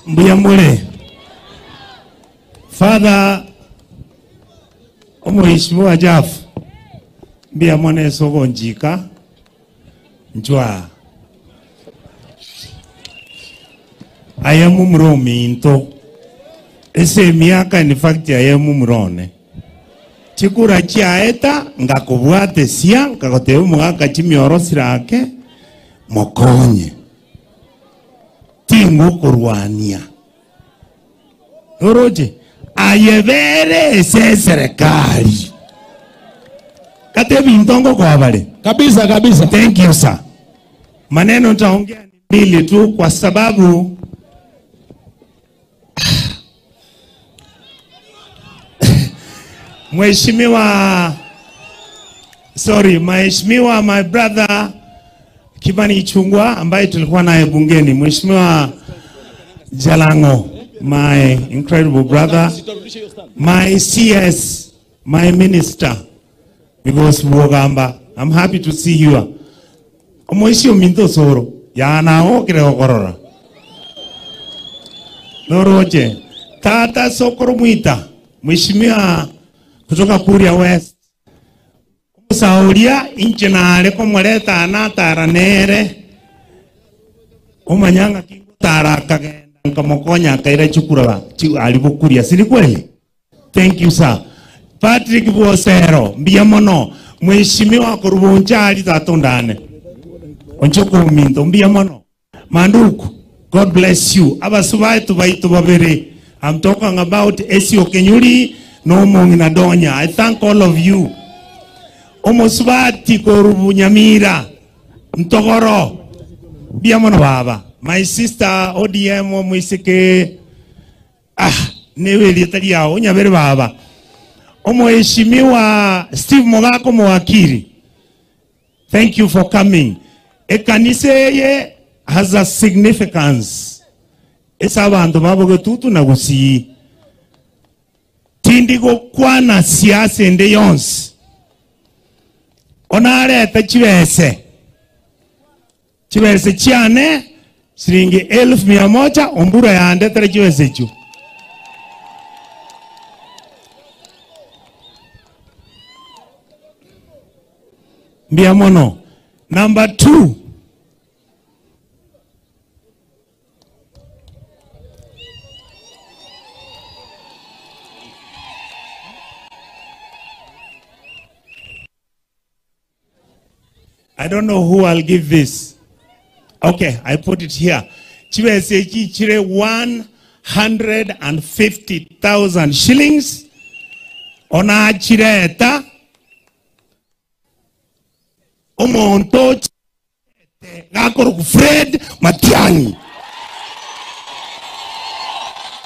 Mbuya more. Father Omheshimiwa Jaf, mbuya mono ase ogonchika nchwa aye momura ominto ase emiaka in fact aye momura one chikura chiaeta ngakobwatesia nkagotebia omogaka chimioro sirake mokonye tingokorwania Oroche aye bere ase eserekari kata ebinto ngokoa bare. Kabisa kabisa. Thank you sir. Maneno nitaongea ni mbili tu kwa sababu Mheshimiwa sorry, Mheshimiwa my brother Kimani Ichung'wah ambaye tulikuwa naye bungeni, Mheshimiwa Jalango, my incredible brother, my CS, my minister, because Bwogamba, I'm happy to see you. Omoisi ominto osoro, yanagokire gokorora. Noroche, tata sokoro mwita, Mheshimiwa kutoka Kuria West. Omosaoria inche nare komoreta anatara nere, omanya ng'aki ngotara akagenda nkamokonya akaira chikura ba chi aria bokuria siri kweli? Thank you sir. Patrick Bwosero mbuya mono mheshimiwa korwa Bonchari tata ondane onche okominto mbuya mono Manduku God bless you abasubaetu baito babere I'm talking about Esio Kenyuri na omong'ina Donya I thank all of you omosubati korwa Bunyamira Ntogoro mbuya mono baba my sister ODM omoiseke ah newe erieta riao onyabere baba omoheshimiwa Steve Mogaka omowakiri Thank you for coming. Ekanisa eye has a significance ase abanto ba Bogetutu na Gusii. Tindi gokwana siasa ende yonsi. Onarete chibese, chibese chiane siringi elfu mia moja ombura yandetere chibese echio. Mbuya mono. Number two, I don't know who I'll give this. Okay, I put it here. Chibesa echi chire 150,000 shillings. Onachireta omonto ochete gakorokwa Fred Matiang'i.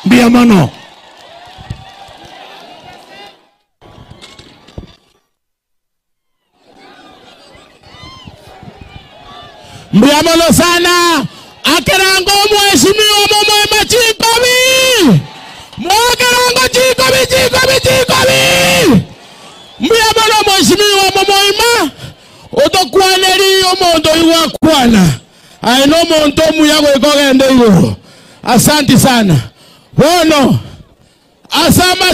Mbuya mono. Mbuya mono sana akerango omweshimiwa momoima chinkobi mwakerango chinkobi chinkobi chinkobi mbuya mono omweshimiwa momoima otokwaneri omonto oyio gwakwana aye na omonto omuya goika ogende igoro asanti sana bono ase amase.